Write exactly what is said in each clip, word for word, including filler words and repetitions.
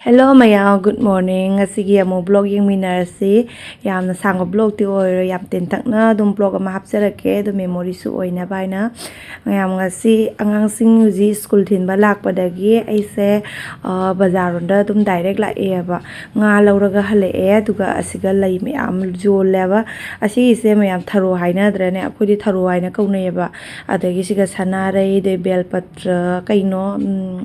Hello ꯃꯌꯥꯝ, good morning꯫ ꯉꯁꯤꯒꯤ ꯑꯃꯨꯛ vlog ꯌꯦꯡꯃꯤꯟꯅꯔꯁꯤ꯫ ꯌꯥꯝꯅ ꯁꯥꯡꯕ vlogꯇꯤ ꯑꯣꯏꯔꯣꯏ, ꯌꯥꯝ ꯇꯦꯟꯇꯛꯅ ꯑꯗꯨꯝ vlog ꯑꯃ ꯍꯥꯞꯆꯔꯛꯀꯦ, ꯑꯗꯨꯝ memoryꯁꯨ ꯑꯣꯏꯅꯕ ꯍꯥꯏꯅ꯫ ꯃꯌꯥꯝ, ꯉꯁꯤ ꯑꯉꯥꯡꯁꯤꯡ ꯍꯧꯖꯤꯛ ꯁ꯭ꯀꯨꯜ ꯊꯤꯟꯕ ꯂꯥꯛꯄꯗꯒꯤ ꯑꯩꯁꯦ, ꯑ, ꯕꯖꯥꯔꯔꯣꯝꯗ ꯑꯗꯨꯝ direct ꯂꯥꯛꯑꯦꯕ꯫ ꯉꯥ ꯂꯧꯔꯒ ꯍꯜꯂꯛꯑꯦ, ꯑꯗꯨꯒ ꯑꯁꯤꯒ ꯂꯩ ꯃꯌꯥꯝ ꯌꯣꯜꯂꯦꯕ꯫ ꯑꯁꯤꯒꯤꯁꯦ ꯃꯌꯥꯝ ꯊꯔꯣ ꯍꯥꯏꯅꯗ꯭ꯔꯅꯦ, ꯑꯩꯈꯣꯏꯗꯤ ꯊꯔꯣ ꯍꯥꯏꯅ ꯀꯧꯅꯩꯌꯦꯕ꯫ ꯑꯗꯒꯤ ꯁꯤꯒ ꯁꯅꯥꯔꯩ, ꯑꯗꯩ ꯕꯦꯜꯄꯇ꯭ꯔ, ꯀꯩꯅꯣ, ꯎꯝ,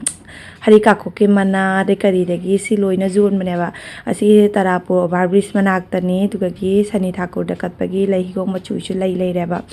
ꯍꯔꯤ ꯀꯥꯡꯄꯣꯛꯀꯤ ꯃꯅꯥ, ꯑꯗꯩ ꯀꯔꯤꯗꯒꯤ ꯁꯤ ꯂꯣꯏꯅ ꯌꯣꯟꯕꯅꯦꯕ꯫ ꯑꯁꯤ ꯇꯔꯥꯄꯨꯔ over bridge ꯃꯅꯥꯛꯇꯅꯤ, ꯑꯗꯨꯗꯒꯤ ꯁꯅꯤ ꯊꯥꯀꯨꯔꯗ ꯀꯠꯄꯒꯤ ꯂꯩ ꯍꯤꯒꯣꯛ ꯃꯆꯨꯁꯨ ꯂꯩ ꯂꯩꯔꯦꯕ꯫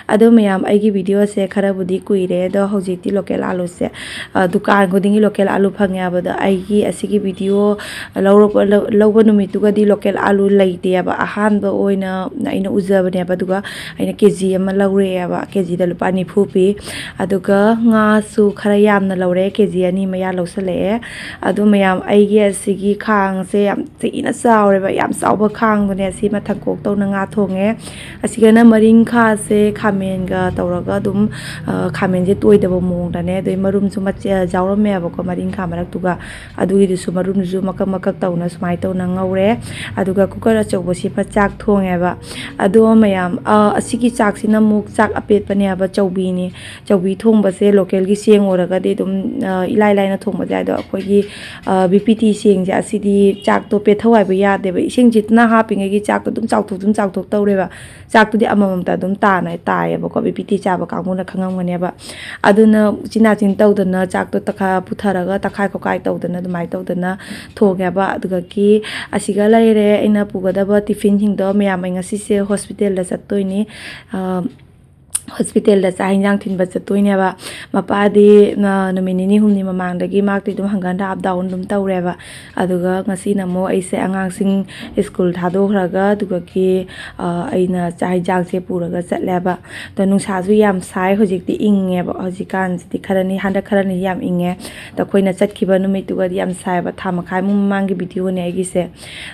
ꯑꯗꯣ ꯃꯌꯥꯝ, ꯑꯩꯒꯤ videoꯁꯦ ꯈꯔꯕꯨꯗꯤ ꯀꯨꯏꯔꯦ, ꯑꯗꯣ ꯍꯧꯖꯤꯛꯇꯤ local ꯑꯥꯂꯨꯁꯦ, ꯑ, ꯗꯨꯀꯥꯟ ꯈꯨꯗꯤꯡꯒꯤ local ꯑꯥꯂꯨ ꯐꯪꯉꯦ ꯍꯥꯏꯕꯗꯣ, ꯑꯩꯒꯤ ꯑꯁꯤꯒꯤ video ꯂꯧꯔꯛꯄ-, ꯂꯧ-, ꯂꯧꯕ ꯅꯨꯃꯤꯠꯇꯨꯒꯗꯤ local ꯑꯥꯂꯨ ꯂꯩꯇꯦꯕ꯫ ꯑꯍꯥꯟꯕ ꯑꯣꯏꯅ ꯑꯩꯅ ꯎꯖꯕꯅꯦꯕ, ꯑꯗꯨꯒ ꯑꯩꯅ KG ꯑꯃ ꯂꯧꯔꯛꯑꯦꯕ, KGꯗ ꯂꯨꯄꯥ ꯅꯤꯐꯨ ꯄꯤ꯫ ꯑꯗꯨꯒ ꯉꯥꯁꯨ ꯈꯔ ꯌꯥꯝꯅ ꯂꯧꯔꯦ, KG ꯑꯅꯤ ꯃꯌꯥ ꯂꯧꯁꯜꯂꯛꯑꯦ꯫ ꯑꯗꯣ ꯃꯌꯥꯝ, ꯑꯩꯒꯤ ꯑꯁꯤꯒꯤ ꯈꯥꯡꯁꯦ ꯌꯥꯝ ꯊꯤꯅ ꯆꯥꯎꯔꯦꯕ, ꯌꯥꯝ ꯆꯥꯎꯕ ꯈꯥꯡꯗꯨꯅꯦ ꯑꯁꯤ ꯃꯊꯛ ꯀꯣꯛ ꯇꯧꯅ ꯉꯥ ꯊꯣꯡꯉꯦ꯫ ꯑꯁꯤꯒꯅ ꯃꯔꯤꯡꯈꯥꯁꯦ ꯈꯥꯃꯦꯟꯒ ꯇꯧꯔꯒ ꯑꯗꯨꯝ, ꯑ, ꯈꯥꯃꯦꯟꯁꯦ ꯇꯣꯏꯗꯕ ꯃꯑꯣꯡꯗꯅꯦ, ꯑꯗꯩ ꯃꯔꯨꯝꯁꯨ ꯃꯆꯦ-, ꯌꯥꯎꯔꯝꯃꯦꯕꯀꯣ ꯃꯔꯤꯡꯈꯥ ꯃꯔꯛꯇꯨꯒ, ꯑꯗꯨꯒꯤꯗꯨꯁꯨ ꯃꯔꯨꯝꯗꯨꯁꯨ ꯃꯀꯛ ꯃꯀꯛ ꯇꯧꯅ ꯁꯨꯃꯥꯏꯅ ꯇꯧꯅ ꯉꯧꯔꯦ꯫ ꯑꯗꯨꯒ cooker ꯑꯆꯧꯕꯁꯤꯃ ꯆꯥꯛ ꯊꯣꯡꯉꯦꯕ꯫ ꯑꯗꯣ ꯃꯌꯥꯝ, ꯑ, ꯑꯁꯤꯒꯤ ꯆꯥꯛꯁꯤꯅ ꯑꯃꯨꯛ ꯆꯥꯛ ꯑꯄꯦꯠꯄꯅꯦꯕ, ꯆꯧꯕꯤꯅꯤ꯫ ꯆꯧꯕꯤ ꯊꯣꯡꯕꯁꯦ localꯒꯤ ꯆꯦꯡ ꯑꯣꯏꯔꯒꯗꯤ ꯑꯗꯨꯝ, ꯑ, ꯏꯂꯥꯏ ꯂꯥꯏꯅ ꯊꯣꯡꯕꯁꯦ, ꯑꯗꯣ ꯑꯩꯈꯣꯏꯒꯤ, ꯑ, BPT ꯆꯦꯡꯁꯦ, ꯑꯁꯤꯗꯤ ꯆꯥꯛꯇꯣ ꯄꯦꯠꯊꯧ ꯍꯥꯏꯕ ꯌꯥꯗꯦꯕ꯫ ꯏꯁꯤꯡꯁꯤꯅ ꯍꯥꯞꯄꯤꯉꯩꯒꯤ ꯆꯥꯛꯇꯣ ꯑꯗꯨꯝ ꯆꯥꯎꯊꯣꯛ, ꯑꯗꯨꯝ ꯆꯥꯎꯊꯣꯛ ꯇꯧꯔꯦꯕ꯫ ꯆꯥꯛꯇꯨꯗꯤ ꯑꯃꯃꯝꯇ ꯑꯗꯨꯝ ꯇꯥꯅ ꯇꯥꯏꯌꯦꯕꯀꯣ, BPT ꯆꯥꯕ ꯀꯥꯡꯕꯨꯅ ꯈꯪꯉꯝꯒꯅꯦꯕ꯫ ꯑꯗꯨꯅ ꯎꯆꯤꯟ ꯅꯥꯆꯤꯟ ꯇꯧꯗꯅ ꯆꯥꯛꯇꯣ ꯇꯛꯈꯥ-, ꯄꯨꯊꯔꯒ ꯇꯛꯈꯥꯏ ꯈꯣꯠꯈꯥꯏ ꯇꯧꯗꯅ ꯑꯗꯨꯃꯥꯏꯅ ꯇꯧꯗꯅ ꯊꯣꯡꯉꯦꯕ꯫ ꯑꯗꯨꯗꯒꯤ ꯑꯁꯤꯒ ꯂꯩꯔꯦ ꯑꯩꯅ ꯄꯨꯒꯗꯕ tiffinꯁꯤꯡꯗꯣ꯫ ꯃꯌꯥꯝ, ꯑꯩ ꯉꯁꯤꯁꯦ hospitalꯗ ꯆꯠꯇꯣꯏꯅꯤ꯫ ꯑ, hospitalꯗ ꯆꯥꯛ ꯍꯤꯟꯖꯥꯡ ꯊꯤꯟꯕ ꯆꯠꯇꯣꯏꯅꯦꯕ꯫ ꯃꯄꯥꯗꯤ, ꯑ, ꯅꯨꯃꯤꯠ ꯅꯤꯅꯤ ꯍꯨꯝꯅꯤ ꯃꯃꯥꯡꯗꯒꯤ ꯃꯥꯛꯇꯤ ꯑꯗꯨꯝ ꯍꯪꯒꯠ ꯍꯟꯗ up down ꯑꯗꯨꯝ ꯇꯧꯔꯦꯕ꯫ ꯑꯗꯨꯒ ꯉꯁꯤꯅ ꯑꯃꯨꯛ ꯑꯩꯁꯦ ꯑꯉꯥꯡꯁꯤꯡ ꯁ꯭ꯀꯨꯜ ꯊꯥꯗꯣꯛꯈ꯭ꯔꯒ, ꯑꯗꯨꯒꯒꯤ, ꯑ, ꯑꯩꯅ ꯆꯥꯛ ꯍꯤꯟꯖꯥꯡꯁꯦ ꯄꯨꯔꯒ ꯆꯠꯂꯦꯕ꯫ ꯑꯗꯣ ꯅꯨꯡꯁꯥꯁꯨ ꯌꯥꯝ ꯁꯥꯏ, ꯍꯧꯖꯤꯛꯇꯤ ꯏꯪꯉꯦꯕ꯫ ꯍꯧꯖꯤꯛꯀꯥꯟꯁꯤꯗꯤ ꯈꯔꯅꯤ, ꯍꯟꯗꯛ ꯈꯔꯅꯤ ꯌꯥꯝ ꯏꯪꯉꯦ꯫ ꯑꯗꯣ ꯑꯩꯈꯣꯏꯅ ꯆꯠꯈꯤꯕ ꯅꯨꯃꯤꯠꯇꯨꯒꯗꯤ ꯌꯥꯝ ꯁꯥꯏꯕ, ꯊꯥ ꯃꯈꯥꯏꯃꯨꯛ ꯃꯃꯥꯡꯒꯤ videoꯅꯦ ꯑꯩꯒꯤꯁꯦ꯫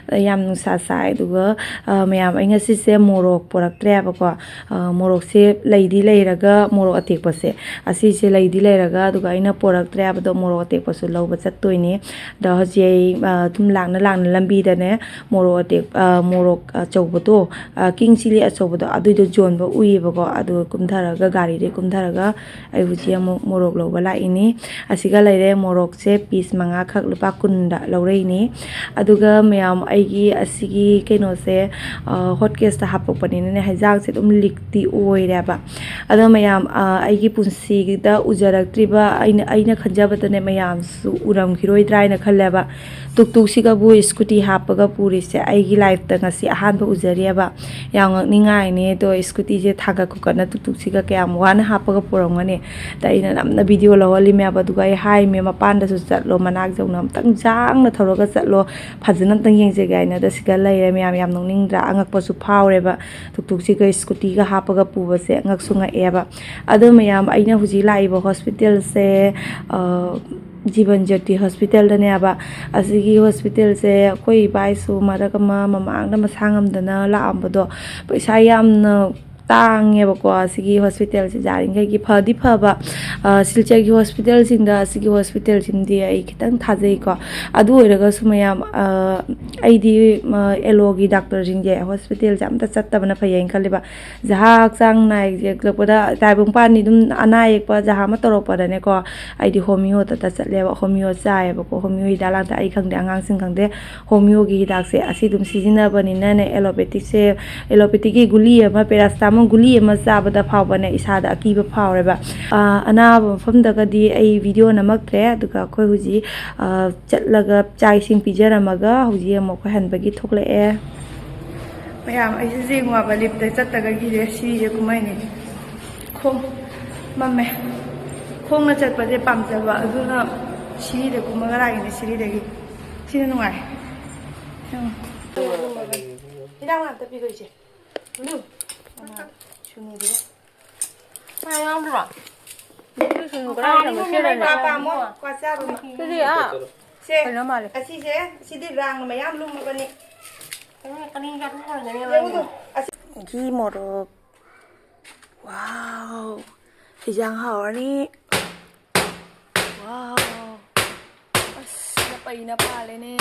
ꯑꯗ ꯌꯥꯝ ꯅꯨꯡꯁꯥ ꯁꯥꯏ꯫ ꯑꯗꯨꯒ, ꯑ, ꯃꯌꯥꯝ, ꯑꯩ ꯉꯁꯤꯁꯦ ꯃꯣꯔꯣꯛ ꯄꯣꯔꯛꯇ꯭ꯔꯦꯕꯀꯣ꯫ ꯑ, ꯃꯣꯔꯣꯛꯁꯦ ꯂꯩ ꯂꯩꯗꯤ ꯂꯩꯔꯒ ꯃꯣꯔꯣꯛ ꯑꯇꯦꯛꯄꯁꯦ, ꯑꯁꯤꯁꯦ ꯂꯩꯗꯤ ꯂꯩꯔꯒ, ꯑꯗꯨꯒ ꯑꯩꯅ ꯄꯣꯔꯛꯇ꯭ꯔꯦ ꯍꯥꯏꯕꯗꯣ, ꯃꯣꯔꯣꯛ ꯑꯇꯦꯛꯄꯁꯨ ꯂꯧꯕ ꯆꯠꯇꯣꯏꯅꯦ꯫ ꯑꯗꯣ ꯍꯧꯖꯤꯛ ꯑꯩ, ꯑ, ꯑꯗꯨꯝ ꯂꯥꯛꯅ ꯂꯥꯛꯅ ꯂꯝꯕꯤꯗꯅꯦ ꯃꯣꯔꯣꯛ ꯑꯇꯦꯛ-, ꯑ, ꯃꯣꯔꯣꯛ ꯑꯆꯧꯕꯗꯣ, ꯑ, king chilli ꯑꯆꯧꯕꯗꯣ, ꯑꯗꯨꯏꯗꯣ ꯌꯣꯟꯕ ꯎꯏꯌꯦꯕꯀꯣ꯫ ꯑꯗꯨꯒ ꯀꯨꯝꯊꯔꯒ, ꯒꯥꯔꯤꯗꯩ ꯀꯨꯝꯊꯔꯒ ꯑꯩ ꯍꯧꯖꯤꯛ ꯑꯃꯨꯛ ꯃꯣꯔꯣꯛ ꯂꯧꯕ ꯂꯥꯛꯏꯅꯤ꯫ ꯑꯁꯤꯒ ꯂꯩꯔꯦ, ꯃꯣꯔꯣꯛꯁꯦ piece ꯃꯉꯥꯈꯛ ꯂꯨꯄꯥ ꯀꯨꯟꯗ ꯂꯧꯔꯛꯏꯅꯤ꯫ ꯑꯗꯨꯒ ꯃꯌꯥꯝ, ꯑꯩꯒꯤ ꯑꯁꯤꯒꯤ ꯀꯩꯅꯣꯁꯦ, ꯑ, hot case ꯇ ꯍꯥꯞꯄꯛꯄꯅꯤꯅꯅꯦ, ꯍꯩꯖꯥꯡꯁꯦ ꯑꯗꯨꯝ leak ꯇꯤ ꯑꯣꯏꯔꯦꯕ꯫ ꯑꯗꯣ ꯃꯌꯥꯝ, ꯑ, ꯑꯩꯒꯤ ꯄꯨꯟꯁꯤꯗ ꯎꯖꯔꯛꯇ꯭ꯔꯤꯕ, ꯑꯩꯅ, ꯑꯩꯅ ꯈꯟꯖꯕꯗꯅꯦ, ꯃꯌꯥꯝꯁꯨ ꯎꯔꯝꯈꯤꯔꯣꯏꯗ꯭ꯔꯥ ꯍꯥꯏꯅ ꯈꯜꯂꯦꯕ꯫ ꯇꯨꯛ ꯇꯨꯛꯁꯤꯒꯕꯨ scooty ꯍꯥꯞꯄꯒ ꯄꯨꯔꯤꯁꯦ ꯑꯩꯒꯤ life ꯇ ꯉꯁꯤ ꯑꯍꯥꯟꯕ ꯎꯖꯔꯤꯑꯕ꯫ ꯌꯥꯝ ꯉꯛꯅꯤꯡꯉꯥꯏꯅꯦ꯫ ꯑꯗꯣ scooty ꯁꯦ ꯊꯥꯡꯒꯠ ꯈꯣꯀꯠꯅ ꯇꯨꯛ ꯇꯨꯛꯁꯤꯒ ꯀꯌꯥꯝ ꯋꯥꯅ ꯍꯥꯞꯄꯒ ꯄꯨꯔꯝꯒꯅꯤ꯫ ꯑꯗ ꯑꯩꯅ ꯅꯝꯅ video ꯂꯧꯍꯜꯂꯤꯃꯦꯕ꯫ ꯑꯗꯨꯒ ꯑꯩ ꯍꯥꯏꯃꯦ, "ꯃꯄꯥꯟꯗꯁꯨ ꯆꯠꯂꯣ, ꯃꯅꯥꯛ ꯌꯧꯅ ꯑꯝꯇꯪ ꯌꯥꯡꯅ ꯊꯧꯔꯒ ꯆꯠꯂꯣ, ꯐꯖꯅ ꯑꯝꯇꯪ ꯌꯦꯡꯖꯒꯦ" ꯍꯥꯏꯅ꯫ ꯑꯗ ꯁꯤꯗ ꯂꯩꯔꯦ ꯃꯌꯥꯝ, ꯌꯥꯝ ꯅꯣꯛꯅꯤꯡꯗ꯭ꯔꯥ? ꯑꯉꯛꯄꯁꯨ ꯐꯥꯎꯔꯦꯕ꯫ ꯇꯨꯛ ꯇꯨꯛꯁꯤꯒ scooty ꯒ ꯍꯥꯞꯄꯒ ꯄꯨꯕꯁꯦ ꯉꯛꯁꯨ ꯉꯛꯑꯦꯕ꯫ ꯑꯗꯣ ꯃꯌꯥꯝ, ꯑꯩꯅ ꯍꯧꯖꯤꯛ ꯂꯥꯛꯏꯕ hospital ꯁꯦ, ꯑ, ꯖꯤꯕꯟ ꯖ꯭ꯌꯣꯇꯤ hospital ꯗꯅꯦꯕ꯫ ꯑꯁꯤꯒꯤ hospital ꯁꯦ ꯑꯩꯈꯣꯏ ꯏꯕꯥꯏꯁꯨ ꯃꯔꯛ ꯑꯃ ꯃꯃꯥꯡꯗ ꯃꯁꯥ ꯉꯝꯗꯅ ꯂꯥꯛꯑꯝꯕꯗꯣ, ꯄꯩꯁꯥ ꯌꯥꯝꯅ ꯇꯥꯡꯉꯦꯕꯀꯣ꯫ ꯑꯁꯤꯒꯤ hospital ꯁꯦ ꯌꯥꯔꯤꯈꯩꯒꯤ ꯐꯗꯤ ꯐꯕ, ꯑ, ꯁꯤꯜꯆꯔꯒꯤ hospital ꯁꯤꯡꯗ ꯑꯁꯤꯒꯤ hospital ꯁꯤꯃꯗꯤ ꯑꯩ ꯈꯤꯇꯪ ꯊꯥꯖꯩꯀꯣ꯫ ꯑꯗꯨ ꯑꯣꯏꯔꯒꯁꯨ ꯃꯌꯥꯝ, ꯑ, ꯑꯩꯗꯤ, ꯑ, ꯌꯦꯂꯣꯒꯤ doctor ꯁꯤꯡꯁꯦ hospital ꯁꯦ ꯑꯝꯇ ꯆꯠꯇꯕꯅ ꯐꯩ ꯍꯥꯏꯅ ꯈꯜꯂꯦꯕ꯫ ꯖꯍꯥ ꯍꯛꯆꯥꯡ ꯅꯥꯏ ꯌꯦꯛꯂꯛꯄꯗ, ꯇꯥꯏꯕꯪꯄꯥꯟꯅꯤ ꯑꯗꯨꯝ ꯑꯅꯥ ꯌꯦꯛꯄ ꯖꯍꯥ ꯑꯃ ꯇꯧꯔꯛꯄꯗꯅꯦꯀꯣ, ꯑꯩꯗꯤ ꯍꯣꯃꯤꯌꯣꯗ ꯆꯠꯂꯦꯕ, ꯍꯣꯃꯤꯌꯣ ꯆꯥꯏꯌꯦꯕꯀꯣ꯫ ꯍꯣꯃꯤꯌꯣ ꯍꯤꯗꯥꯛ ꯂꯥꯡꯊꯛ ꯑꯩ ꯈꯪꯗꯦ, ꯑꯉꯥꯡꯁꯤꯡ ꯈꯪꯗꯦ, ꯍꯣꯃꯤꯌꯣꯒꯤ ꯍꯤꯗꯥꯛꯁꯦ ꯑꯁꯤ ꯑꯗꯨꯝ ꯁꯤꯖꯤꯟꯅꯕꯅꯤꯅꯅꯦ, allopathic ꯁꯦ, allopathic ꯀꯤ ꯒꯨꯂꯤ ꯑꯃ, paracetamol ꯒꯨꯂꯤ ꯑꯃ ꯆꯥꯕꯗ ꯐꯥꯎꯕꯅꯦ ꯏꯁꯥꯗ ꯑꯀꯤꯕ ꯐꯥꯎꯔꯦꯕ꯫ ꯑꯥ, ꯑꯅꯥꯕ ꯃꯐꯝꯗꯒꯗꯤ ꯑꯩ video ꯅꯝꯃꯛꯇ꯭ꯔꯦ, ꯑꯗꯨꯒ ꯑꯩꯈꯣꯏ ꯍꯧꯖꯤꯛ, ꯑꯥ, ꯆꯠꯂꯒ ꯆꯥꯛ ꯏꯁꯤꯡ ꯄꯤꯖꯔꯝꯃꯒ ꯍꯧꯖꯤꯛ ꯑꯃꯨꯛ ꯑꯩꯈꯣꯏ ꯍꯟꯕꯒꯤ ꯊꯣꯛꯂꯛꯑꯦ꯫ ꯃꯌꯥꯝ, ꯑꯩꯁꯦ ꯖꯦꯡ ꯋꯥꯕ ꯂꯤꯞꯇ ꯆꯠꯇꯒ ꯀꯤꯔꯦ, ꯁꯤꯔꯦ ꯀꯨꯝꯍꯩꯅꯤ꯫ ꯈꯣꯡ ꯃꯝꯃꯦ꯫ ꯈꯣꯡꯅ ꯆꯠꯄꯁꯦ ꯄꯥꯝꯖꯕ, ꯑꯗꯨꯅ ꯁꯤꯔꯤꯗ ꯀꯨꯝꯃꯒ ꯂꯥꯛꯏꯅꯦ, ꯁꯤꯔꯤꯗꯒꯤ꯫ ꯁꯤꯅ ꯅꯨꯡꯉꯥꯏ꯫ ꯎꯝ꯫ ꯍꯤꯗꯥꯛ ꯑꯝꯇ ꯄꯤꯈꯣ, ꯏꯆꯦ꯫ ꯕ꯭ꯂꯨ꯫ ꯁꯨꯅꯨꯗꯨꯒ꯫ ꯃꯥ ꯌꯥꯎꯗ꯭ꯔꯣ? ꯁꯨꯅꯨ ꯀꯗꯥꯏꯗꯅꯣ? ꯁꯤꯗꯅꯦ꯫ ꯄꯥꯝꯃꯣ, ꯀ꯭ꯋꯥ ꯆꯥꯕ ꯑꯃ꯫ ꯁꯤꯗꯤ, ꯑꯥ, ꯁꯦ, ꯀꯩꯅꯣ ꯃꯥꯜꯂꯦ꯫ ꯑꯁꯤꯁꯦ, ꯁꯤꯗꯤ ꯔꯥꯡ ꯃꯌꯥꯝ ꯂꯨꯝꯃꯕꯅꯤ꯫ ꯀꯅꯤ, ꯀꯅꯤ ꯆꯥꯊꯣꯛꯈ꯭ꯔꯒꯅꯦꯕ꯫ ꯌꯦꯡꯉꯨꯗꯣ, ꯑꯁꯤ ꯘꯤ ꯃꯣꯔꯣꯛ꯫ Wow, ꯍꯤꯟꯖꯥꯡ ꯍꯥꯎꯔꯅꯤ꯫ Wow, ꯑꯁ, ꯂꯄꯩꯅ ꯄꯥꯜꯂꯦꯅꯦ꯫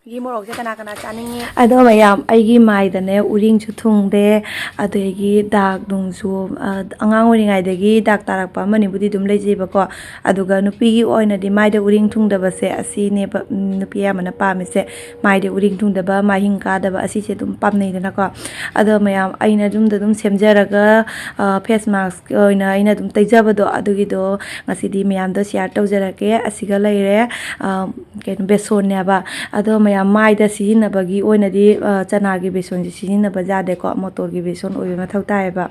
ꯒꯤ ꯃꯣꯔꯣꯛꯁꯦ ꯀꯅꯥ ꯀꯅꯥ ꯆꯥꯅꯤꯡꯉꯤ? ꯑꯗꯣ ꯃꯌꯥꯝ, ꯑꯩꯒꯤ ꯃꯥꯏꯗꯅꯦ ꯎꯔꯤꯡꯁꯨ ꯊꯨꯡꯗꯦ, ꯑꯗꯒꯤ ꯗꯥꯛ ꯅꯨꯡꯁꯨ, ꯑ, ꯑꯉꯥꯡ ꯑꯣꯏꯔꯤꯉꯩꯗꯒꯤ ꯗꯥꯛ ꯇꯥꯔꯛꯄ ꯑꯃꯅꯤꯕꯨꯗꯤ ꯑꯗꯨꯝ ꯂꯩꯖꯩꯕꯀꯣ꯫ ꯑꯗꯨꯒ ꯅꯨꯄꯤꯒꯤ ꯑꯣꯏꯅꯗꯤ ꯃꯥꯏꯗ ꯎꯔꯤꯡ ꯊꯨꯡꯗꯕꯁꯦ ꯑꯁꯤꯅꯦꯕ, ꯎꯝ, ꯅꯨꯄꯤ ꯑꯌꯥꯝꯕꯅ ꯄꯥꯝꯃꯤꯁꯦ꯫ ꯃꯥꯏꯗ ꯎꯔꯤꯡ ꯊꯨꯡꯗꯕ, ꯃꯥꯏꯍꯤꯡ ꯀꯥꯗꯕ, ꯑꯁꯤꯁꯦ ꯑꯗꯨꯝ ꯄꯥꯝꯅꯩꯗꯅꯀꯣ꯫ ꯑꯗꯣ ꯃꯌꯥꯝ, ꯑꯩꯅ ꯌꯨꯝꯗ ꯑꯗꯨꯝ ꯁꯦꯝꯖꯔꯒ, ꯑ, face mask ꯑꯣꯏꯅ ꯑꯩꯅ ꯑꯗꯨꯝ ꯇꯩꯖꯕꯗꯣ, ꯑꯗꯨꯒꯤꯗꯣ ꯉꯁꯤꯗꯤ ꯃꯌꯥꯝꯗ share ꯇꯧꯖꯔꯛꯀꯦ꯫ ꯑꯁꯤꯒ ꯂꯩꯔꯦ, ꯑ, ꯀꯩꯅꯣ, ꯕꯦꯁꯣꯟꯅꯦꯕ꯫ ꯑꯗꯣ ꯃꯌꯥꯝ, ꯃꯥꯏꯗ ꯁꯤꯖꯤꯟꯅꯕꯒꯤ ꯑꯣꯏꯅꯗꯤ, ꯑ, ꯆꯅꯥꯒꯤ ꯕꯦꯁꯣꯟꯁꯦ ꯁꯤꯖꯤꯟꯅꯕ ꯌꯥꯗꯦꯀꯣ, ꯃꯣꯇꯣꯔꯒꯤ ꯕꯦꯁꯣꯟ ꯑꯣꯏꯕ ꯃꯊꯧ ꯇꯥꯏꯌꯦꯕ꯫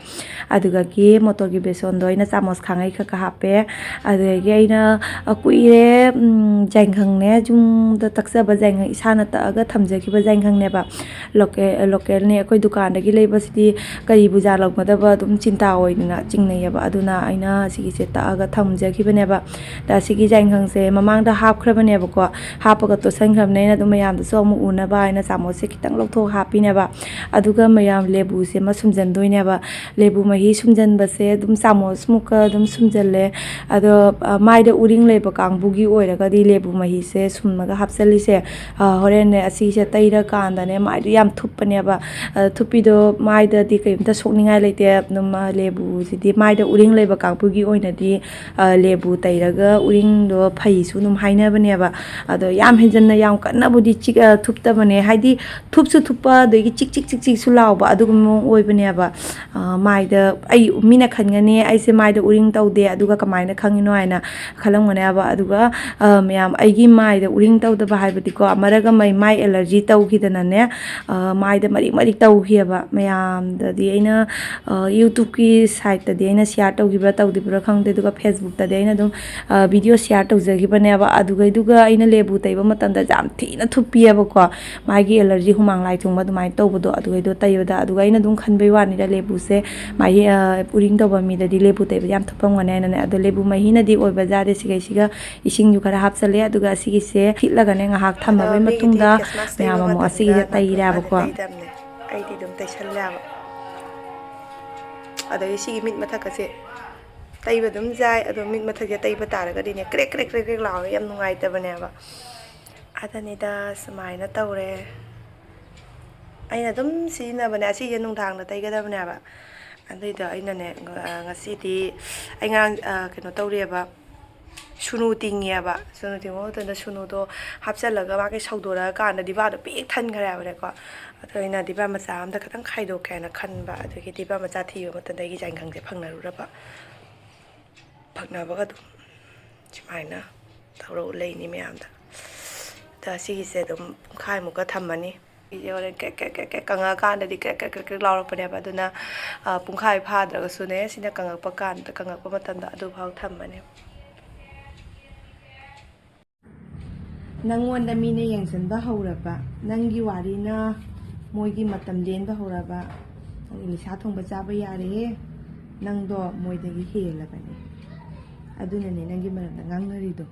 ꯑꯗꯨꯗꯒꯤ ꯃꯣꯇꯣꯔꯒꯤ ꯕꯦꯁꯣꯟꯗꯣ ꯑꯩꯅ ꯆꯥꯃꯁ ꯈꯥꯡꯉꯩ ꯈꯔ ꯈꯔ ꯍꯥꯞꯄꯦ꯫ ꯑꯗꯨꯗꯒꯤ ꯑꯩꯅ, ꯑ, ꯀꯨꯏꯔꯦ, ꯎꯝ, ꯌꯥꯏꯉꯪꯅꯦ, ꯌꯨꯝꯗ ꯇꯛꯆꯕ ꯌꯥꯏꯉꯪ, ꯏꯁꯥꯅ ꯇꯛꯑꯒ ꯊꯝꯖꯈꯤꯕ ꯌꯥꯏꯉꯪꯅꯦꯕ꯫ Local, localꯅꯦ, ꯑꯩꯈꯣꯏ ꯗꯨꯀꯥꯟꯗꯒꯤ ꯂꯩꯕꯁꯤꯗꯤ ꯀꯔꯤꯕꯨ ꯌꯥꯜꯂꯝꯒꯗꯕ ꯑꯗꯨꯝ ꯆꯤꯟꯇꯥ ꯑꯣꯏꯗꯅ ꯆꯤꯡꯅꯩꯌꯦꯕ꯫ ꯑꯗꯨꯅ ꯑꯩꯅ ꯁꯤꯒꯤꯁꯦ ꯇꯛꯑꯒ ꯊꯝꯖꯈꯤꯕꯅꯦꯕ꯫ ꯑꯗ ꯁꯤꯒꯤ ꯌꯥꯏꯉꯪꯁꯦ ꯃꯃꯥꯡꯗ ꯍꯥꯞꯈ꯭ꯔꯕꯅꯦꯕꯀꯣ, ꯍꯥꯞꯄꯒ ꯇꯣꯠꯁꯟꯈ꯭ꯔꯕꯅꯦ꯫ ꯑꯩꯅ ꯑꯗꯨꯝ ꯃꯌꯥꯝꯗꯁꯨ ꯑꯃꯨꯛ ꯎꯅꯕ ꯍꯥꯏꯅ ꯆꯥꯃꯁꯁꯦ ꯈꯤꯇꯪ ꯂꯧꯊꯣꯛꯑ ꯍꯥꯞꯄꯤꯅꯦꯕ꯫ ꯑꯗꯨꯒ ꯃꯌꯥꯝ, ꯂꯦꯕꯨꯁꯦ ꯑꯃ ꯁꯨꯝꯖꯟꯗꯣꯏꯅꯦꯕ꯫ ꯂꯦꯕꯨ ꯃꯍꯤ ꯁꯨꯝꯖꯟꯕꯁꯦ ꯑꯗꯨꯝ ꯆꯥꯃꯁꯃꯨꯛꯀ ꯑꯗꯨꯝ ꯁꯨꯝꯖꯜꯂꯦ꯫ ꯑꯗꯣ, ꯑ, ꯃꯥꯏꯗ ꯎꯔꯤꯡ ꯂꯩꯕ ꯀꯥꯡꯕꯨꯒꯤ ꯑꯣꯏꯔꯒꯗꯤ ꯂꯦꯕꯨ ꯃꯍꯤꯁꯦ ꯁꯨꯝꯃꯒ ꯍꯥꯞꯆꯜꯂꯤꯁꯦ, ꯑ, ꯍꯣꯔꯦꯟꯅꯦ ꯑꯁꯤꯁꯦ ꯇꯩꯔꯀꯥꯟꯗꯅꯦ ꯃꯥꯏꯗꯣ ꯌꯥꯝ ꯊꯨꯞꯄꯅꯦꯕ꯫ ꯑ, ꯊꯨꯞꯄꯤꯗꯣ ꯃꯥꯏꯗꯗꯤ ꯀꯔꯤꯝꯇ ꯁꯣꯛꯅꯤꯡꯉꯥꯏ ꯂꯩꯇꯦ꯫ ꯑꯗꯨꯝ, ꯑ, ꯂꯦꯕꯨꯁꯤꯗꯤ ꯃꯥꯏꯗ ꯎꯔꯤꯡ ꯂꯩꯕ ꯀꯥꯡꯕꯨꯒꯤ ꯑꯣꯏꯅꯗꯤ, ꯑ, ꯂꯦꯕꯨ ꯇꯩꯔꯒ ꯎꯔꯤꯡꯗꯣ ꯐꯩꯁꯨ ꯑꯗꯨꯝ ꯍꯥꯏꯅꯕꯅꯦꯕ꯫ ꯑꯗꯣ ꯌꯥꯝ ꯍꯦꯟꯖꯟꯅ ꯌꯥꯝ ꯀꯟꯅꯕꯨꯗꯤ ꯆꯤꯛ-, ꯑ, ꯊꯨꯞꯇꯕꯅꯦ꯫ ꯍꯥꯏꯗꯤ ꯊꯨꯞꯁꯨ ꯊꯨꯞꯄ, ꯑꯗꯒꯤ ꯆꯤꯛ ꯆꯤꯛ ꯆꯤꯛ ꯆꯤꯛꯁꯨ ꯂꯥꯎꯕ ꯑꯗꯨꯒꯨꯝꯕ ꯃꯑꯣꯡ ꯑꯣꯏꯕꯅꯦꯕ꯫ ꯑ, ꯃꯥꯏꯗ ꯑꯩ, ꯃꯤꯅ ꯈꯟꯒꯅꯤ ꯑꯩꯁꯦ ꯃꯥꯏꯗ ꯎꯔꯤꯡ ꯇꯧꯗꯦ, ꯑꯗꯨꯒ ꯀꯃꯥꯏꯅ ꯈꯪꯉꯤꯅꯣ ꯍꯥꯏꯅ ꯈꯜꯂꯝꯒꯅꯦꯕ꯫ ꯑꯗꯨꯒ, ꯑ, ꯃꯌꯥꯝ, ꯑꯩꯒꯤ ꯃꯥꯏꯗ ꯎꯔꯤꯡ ꯇꯧꯗꯕ ꯍꯥꯏꯕꯗꯤꯀꯣ, ꯃꯔꯛ ꯑꯃ ꯑꯩ ꯃꯥꯏ allergy ꯇꯧꯈꯤꯗꯅꯅꯦ, ꯑ, ꯃꯥꯏꯗ ꯃꯔꯤꯛ ꯃꯔꯤꯛ ꯇꯧꯈꯤꯑꯕ꯫ ꯃꯌꯥꯝꯗꯗꯤ ꯑꯩꯅ, ꯑ, YouTubeꯀꯤ sideꯇꯗꯤ ꯑꯩꯅ share ꯇꯧꯈꯤꯕ꯭ꯔꯥ ꯇꯧꯈꯤꯕ꯭ꯔꯥ ꯈꯪꯗꯦ, ꯑꯗꯨꯒ Facebookꯇꯗꯤ ꯑꯩꯅ ꯑꯗꯨꯝ, ꯑ, video share ꯇꯧꯖꯈꯤꯕꯅꯦꯕ꯫ ꯑꯗꯨꯒꯩꯗꯨꯒ ꯑꯩꯅ ꯂꯦꯕꯨ ꯇꯩꯕ ꯃꯇꯝꯗ ꯌꯥꯝ ꯊꯤꯅ ꯊꯨꯞꯄꯤꯑꯕꯀꯣ, ꯃꯥꯒꯤ allergy, ꯍꯨꯃꯥꯡ ꯂꯥꯏ ꯊꯨꯡꯕ ꯑꯗꯨꯃꯥꯏꯅ ꯇꯧꯕꯗꯣ, ꯑꯗꯨꯒꯩꯗꯣ ꯇꯩꯕꯗ꯫ ꯑꯗꯨꯒ ꯑꯩꯅ ꯑꯗꯨꯝ ꯈꯟꯕꯩ ꯋꯥꯅꯤꯗ, ꯂꯦꯕꯨꯁꯦ ꯃꯥꯒꯤ, ꯑ, ꯎꯔꯤꯡ ꯇꯧꯕ ꯃꯤꯗꯗꯤ ꯂꯦꯕꯨ ꯇꯩꯕ ꯌꯥꯝ ꯊꯨꯞꯄꯝꯒꯅꯤ ꯍꯥꯏꯅꯅꯦ꯫ ꯑꯗꯣ ꯂꯦꯕꯨ ꯃꯍꯤꯅꯗꯤ ꯑꯣꯏꯕ ꯖꯥꯠꯅꯦ꯫ ꯁꯤꯈꯩꯁꯤꯒ ꯏꯁꯤꯡꯁꯨ ꯈꯔ ꯍꯥꯞꯆꯜꯂꯦ, ꯑꯗꯨꯒ ꯑꯁꯤꯒꯤꯁꯦ ꯊꯤꯠꯂꯒꯅꯦ ꯉꯥꯏꯍꯥꯛ ꯊꯝꯃꯕꯩ ꯃꯇꯨꯡꯗ ꯃꯌꯥꯝ ꯑꯃꯨꯛ ꯑꯁꯤꯒꯤꯁꯦ ꯇꯩꯔꯦꯕꯀꯣ꯫ ꯑꯩꯗꯤ ꯑꯗꯨꯝ ꯇꯩꯁꯜꯂꯦꯕ꯫ ꯑꯗꯒꯤ ꯁꯤꯒꯤ ꯃꯤꯠ ꯃꯊꯛꯀꯁꯦ ꯇꯩꯕ ꯑꯗꯨꯝ ꯌꯥꯏ, ꯑꯗꯣ ꯃꯤꯠ ꯃꯊꯛꯁꯦ ꯇꯩꯕ ꯇꯥꯔꯒꯗꯤꯅꯦ ꯀ꯭ꯔꯦꯛ ꯀ꯭ꯔꯦꯛ ꯀ꯭ꯔꯦꯛ ꯀ꯭ꯔꯦꯛ ꯂꯥꯎꯔꯒ ꯌꯥꯝ ꯅꯨꯡꯉꯥꯏꯇꯕꯅꯦꯕ꯫ ꯑꯗꯨꯅꯤꯗ, ꯁꯨꯃꯥꯏꯅ ꯇꯧꯔꯦ꯫ ꯑꯩꯅ ꯑꯗꯨꯝ ꯁꯤꯖꯤꯟꯅꯕꯅꯦ, ꯑꯁꯤꯁꯦ ꯅꯨꯡꯗꯥꯡꯗ ꯇꯩꯒꯗꯕꯅꯦꯕ꯫ ꯑꯗꯨꯏꯗꯣ ꯑꯩꯅꯅꯦ, ꯉ-, ꯉꯁꯤꯗꯤ ꯑꯩ ꯉꯔꯥꯡ, ꯑ, ꯀꯩꯅꯣ ꯇꯧꯔꯤꯑꯕ, ꯁꯨꯅꯨ ꯇꯤꯡꯉꯦꯕ꯫ ꯁꯨꯅꯨ ꯇꯤꯡꯕ ꯃꯇꯝꯗ ꯁꯨꯅꯨꯗꯣ ꯍꯥꯞꯆꯤꯜꯂꯒ ꯃꯥꯒꯤ ꯁꯧꯗꯣꯔꯛꯑꯀꯥꯟꯗ ꯗꯤꯕꯥꯗꯣ ꯄꯤꯛ ꯊꯟꯈ꯭ꯔꯦ ꯍꯥꯏꯕꯅꯦꯀꯣ꯫ ꯑꯗꯣ ꯑꯩꯅ ꯗꯤꯕꯥ ꯃꯆꯥ ꯑꯝꯗ ꯈꯤꯇꯪ ꯈꯥꯏꯗꯣꯛꯀꯦ ꯍꯥꯏꯅ ꯈꯟꯕ, ꯑꯗꯨꯒꯤ ꯗꯤꯕꯥ ꯃꯆꯥ ꯊꯤꯕ ꯃꯇꯝꯗ ꯑꯩꯒꯤ ꯌꯥꯏꯉꯪꯁꯦ ꯐꯪꯅꯔꯨꯔꯕ꯫ ꯐꯪꯅꯕꯒ ꯑꯗꯨꯝ ꯁꯨꯃꯥꯏꯅ ꯇꯧꯔꯒ ꯂꯩꯅꯤ ꯃꯌꯥꯝꯗ꯫ ꯑꯗ ꯁꯤꯒꯤꯁꯦ ꯑꯗꯨꯝ ꯄꯨꯡꯈꯥꯏꯃꯨꯛꯀ ꯊꯝꯃꯅꯤ꯫ ꯁꯤꯁꯦ ꯍꯣꯔꯦꯟ ꯀ꯭ꯔꯦꯛ ꯀ꯭ꯔꯦꯛ ꯀ꯭ꯔꯦꯛ ꯀ꯭ꯔꯦꯛ ꯀꯪꯉꯛꯑꯀꯥꯟꯗꯗꯤ ꯀ꯭ꯔꯦꯛ ꯀ꯭ꯔꯦꯛ ꯀ꯭ꯔꯦꯛ ꯀ꯭ꯔꯦꯛ ꯂꯥꯎꯔꯛꯄꯅꯦꯕ꯫ ꯑꯗꯨꯅ, ꯑ, ꯄꯨꯡꯈꯥꯏ ꯐꯥꯗ꯭ꯔꯒꯁꯨꯅꯦ, ꯁꯤꯅ ꯀꯪꯉꯛꯄ ꯀꯥꯟꯗ, ꯀꯪꯉꯛꯄ ꯃꯇꯝꯗ ꯑꯗꯨꯐꯥꯎ ꯊꯝꯃꯅꯤ꯫ ꯅꯪꯉꯣꯟꯗ ꯃꯤꯅ ꯌꯦꯡꯁꯤꯟꯕ ꯍꯧꯔꯕ, ꯅꯪꯒꯤ ꯋꯥꯔꯤꯅ ꯃꯣꯏꯒꯤ ꯃꯇꯝ ꯂꯦꯟꯕ ꯍꯧꯔꯕ, ꯅꯪ ꯏꯂꯤꯁꯥ ꯊꯣꯡꯕ ꯆꯥꯕ ꯌꯥꯔꯦꯍꯦ, ꯅꯪꯗꯣ ꯃꯣꯏꯗꯒꯤ ꯍꯦꯜꯂꯕꯅꯦ, ꯑꯗꯨꯅꯅꯦ ꯅꯪꯒꯤ ꯃꯔꯝꯗ ꯉꯥꯡꯅꯔꯤꯗꯣ꯫